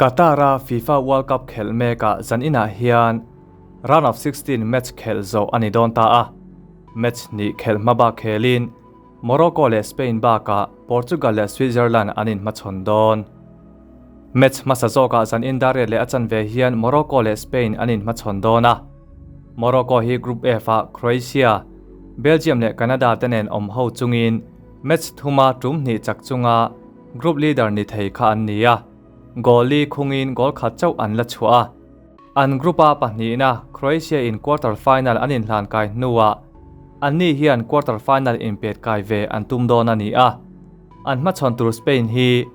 Qatar-a FIFA World Cup khelh mekah zaninah hian Round of 16 match khelh zawh a ni dawn ta a. Match hnih khelh hma bak khelin Morocco leh Spain bakah Portugal leh Switzerland an inhmachhawn dawn. Match hmasa zawkah zanin dar riat leh a chanve hian Morocco leh Spain an inhmachhawn dawn a. Morocco hi Group F-ah Croatia, Belgium leh Canada te nen awm ho chungin match thuma tum hnih chak chunga Group leader ni thei kha an ni a, goal li khungin goal khat chauh an la chhuah a. An group-a pahnihna Croatia in quarter final an inhlan kai hnuah anni hian quarter final inpet kai ve an tum dawn a ni a. An hmachhawn tur Spain hi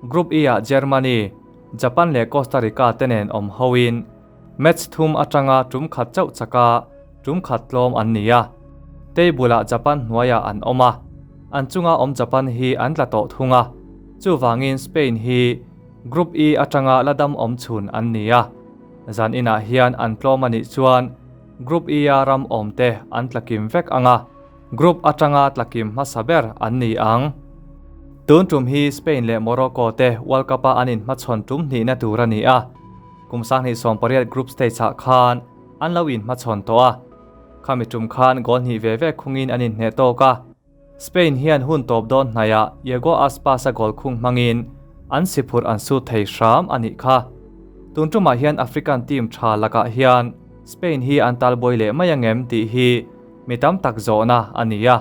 Group E-ah Germany, Japan leh Costa Rica te nen awm hoin match thum atanga tum khat chauh chaka tum khat tlawm an ni a. Table-ah Japan hnuaiah an awm a, an chunga awm Japan hi an tla tawh thung a, chuvangin Spain hi Group E atanga la dam awm chhun an ni a. Zan inah hian an tlawm a nih chuan Group E-a ram awmte an tla kim vek ang a, Group atanga tla kim hmasa ber an ni ang. Tun tum hi Spain leh Morocco te World Cup-a an inhmachhawn tum hnihna tur a ni a, kum 2018 group stage-ah khan an lo inhmachhawn tawh a. Khami tum khan goal hnih ve ve khungin an inhneh tawk a. Spain hian hun tawp dawn hnaiah Iago Aspas-a goal khung hmangin an siphurh an sut thei hram a nih kha. Tun tumah hian African team tha lakah hian Spain hi an talbuai leh mai angem tih hi mi tam tak zawhna a ni a.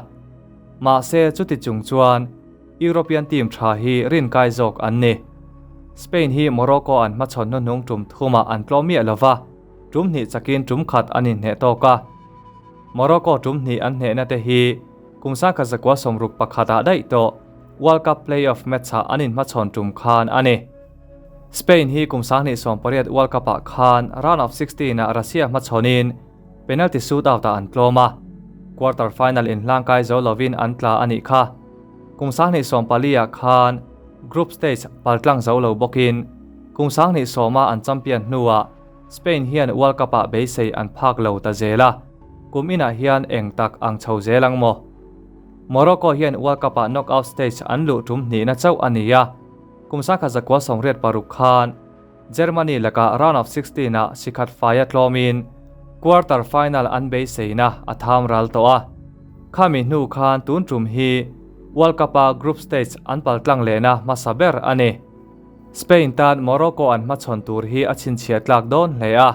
Mahse chuti chung chuan European team tha hi rinkai zawk an ni. Spain hi Morocco an hmachhawn hnuhnung tum thumah an tlawm miah lova. Tum hnih chakin tum khat an inhneh tawk a. Morocco tum hnih an hnehna te hi kum 1961 ah daih tawh World Cup play-off match-ah an inhmachhawn tum khan a ni. Spain hi kum 2018 World Cup-ah khan round of 16 ah Russia hmachhawnin penalty shootout-ah an tlawm a, quarter final inhlangkai zo lovin an tla a nih kha. Kum 2014 ah khan group stage paltlang zo lo bawkin kum 2010 ah an champion hnuah Spain hian World Cup-ah beisei an phak lo ta zel a, kum inah hian eng tak ang chho zel ang maw? Morocco hian World Cup-ah knockout stage an luh tum hnihna chauh a ni a, kum 1986 khan Germany lakah round of 16 ah sikhat faia tlawmin quarter final an beiseina a tham ral tawh a. Khami hnu khan tun tum hi World Cup-a group stage an paltlang lehna hmasa ber a ni. Spain tan Morocco an hmachhawn tur hi a chhinchhiah tlak dawn hle a,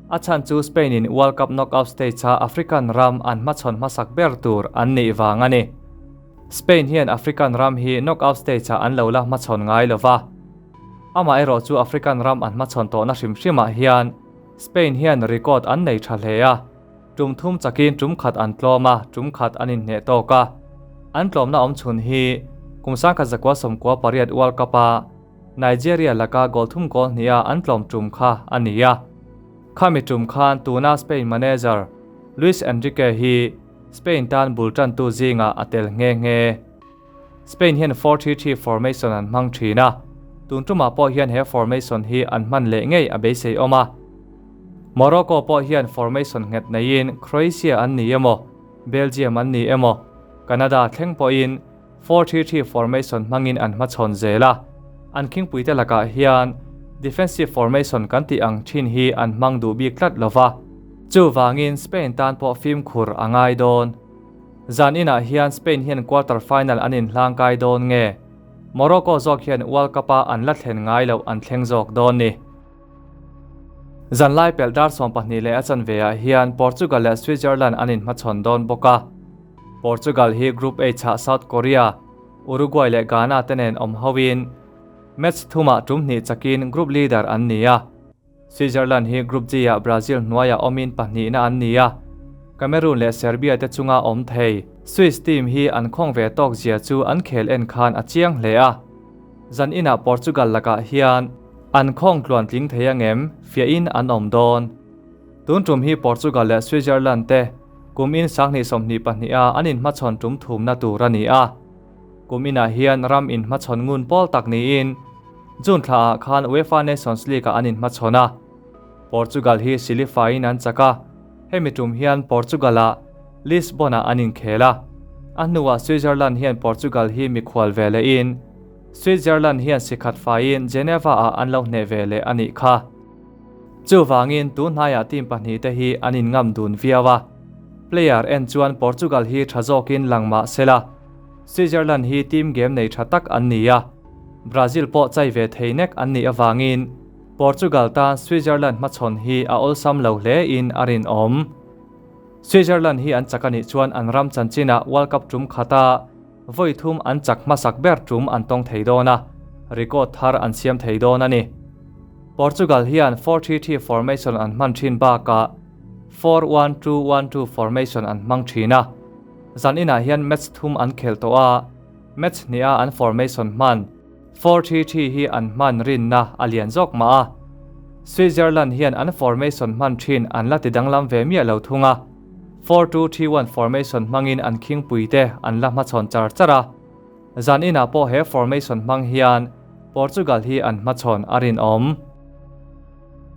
a chhan chu Spain in World Cup knockout stage-a African ram an hmachhawn hmasak ber tur an nih vang a ni. Spain hian African ram hi knockout stage-ah an lo la hmachhawn ngai lo va, amaherawh chu African ram an hmachhawn tawhna hrim hrimah hian Spain hian record an nei tha hle a, tum thum chakin tum khat an tlawm a, tum khat an inhneh tawk a. An tlawmna awm chhun hi kum 1998 World Cup-a Nigeria laka goal thum goal hniha an tlawm tum kha a ni a. Khami tum khan tuna Spain manager Luis Enrique hi Spain tan bul tantu zingah a tel nghe nghe. Spain hian 4-3-3 formation an hmang thin a, tun tumah pawh hian he formation hi an hman leh ngei a beisei awm a. Morocco pawh hian formation nghet neiin Croatia an ni emaw, Belgium an ni emaw, Canada thleng pawhin 4-3-3 formation hmangin an hmachhawn zel a, an khingpuite lakah hian defensive formation kan tih ang thin hi an hmang duh bik tlat lova, chuvangin Spain tan pawh fimkhur a ngai dawn. Zan inah hian Spain hian quarter final an inhlangkai dawn nge? Morocco zawk hian World Cup-a an la thlen ngai loh an thleng zawk dawn ni. Zan lai pelh dar 12 leh a chanve ah hian Portugal leh Switzerland an inhmachhawn dawn bawk a. Portugal hi Group H-ah South Korea, Uruguay leh Ghana te nen awm hoin match thumah tum hnih chakin group leader an ni a. Switzerland hi Group G-ah Brazil hnuaiah awmin pahnihna an ni a, Cameroon leh Serbia te chunga awm thei. Swiss team hi an khawng ve tawk zia chu an khel en khan a chiang hle a, zan inah Portugal lakah hian an khawng tluan tling thei angem fiahin an awm dawn. Tun tum hi Portugal leh Switzerland te kum in 2022 a an inhmachhawn tum thumna tur a ni a. Kum inah hian ram inhmachhawn ngun pawl tak niin June thlaah khan UEFA Nations League-ah an inhmachhawn a. Portugal hi silifaiin an chak a, hemi tum hian Portugal-ah Lisbon-ah an inkhel a. A hnuah Switzerland hian Portugal hi mikhual ve lehin Switzerland hian sikhat faiin Geneva-ah an lo hneh ve leh a nih kha. Chuvangin tun hnaiah team pahnihte hi an inngam dun viau a. Player en chuan Portugal hi tha zawkin lang mah se la, Switzerland hi team game nei tha tak an ni a, Brazil pawh chai ve thei nek an nih avangin Portugal tan Switzerland hmachhawn hi a awlsam lo hle in a rinawm. Switzerland hi an chak a nih chuan an ram chanchinah World Cup tum khata vawi thum an chak hmasak ber tum an tawng thei dawn a, record thar an siam thei dawn a ni. Portugal hian 4-3-3 formation an hman thin bakah 4-1-2-1-2 formation an hmang thin a. Zan inah hian match thum an khel tawh a, match hniha an formation hman 4-3-3 hi an hman rinna a lian zawk mah a. Switzerland hian an formation hman thin an la ti danglam ve miah lo thung a, 4-2-3-1 formation hmangin an khingpuite an la hmachhawn char char a. Zan inah pawh he formation hmang hian Portugal hi an hmachhawn a rinawm.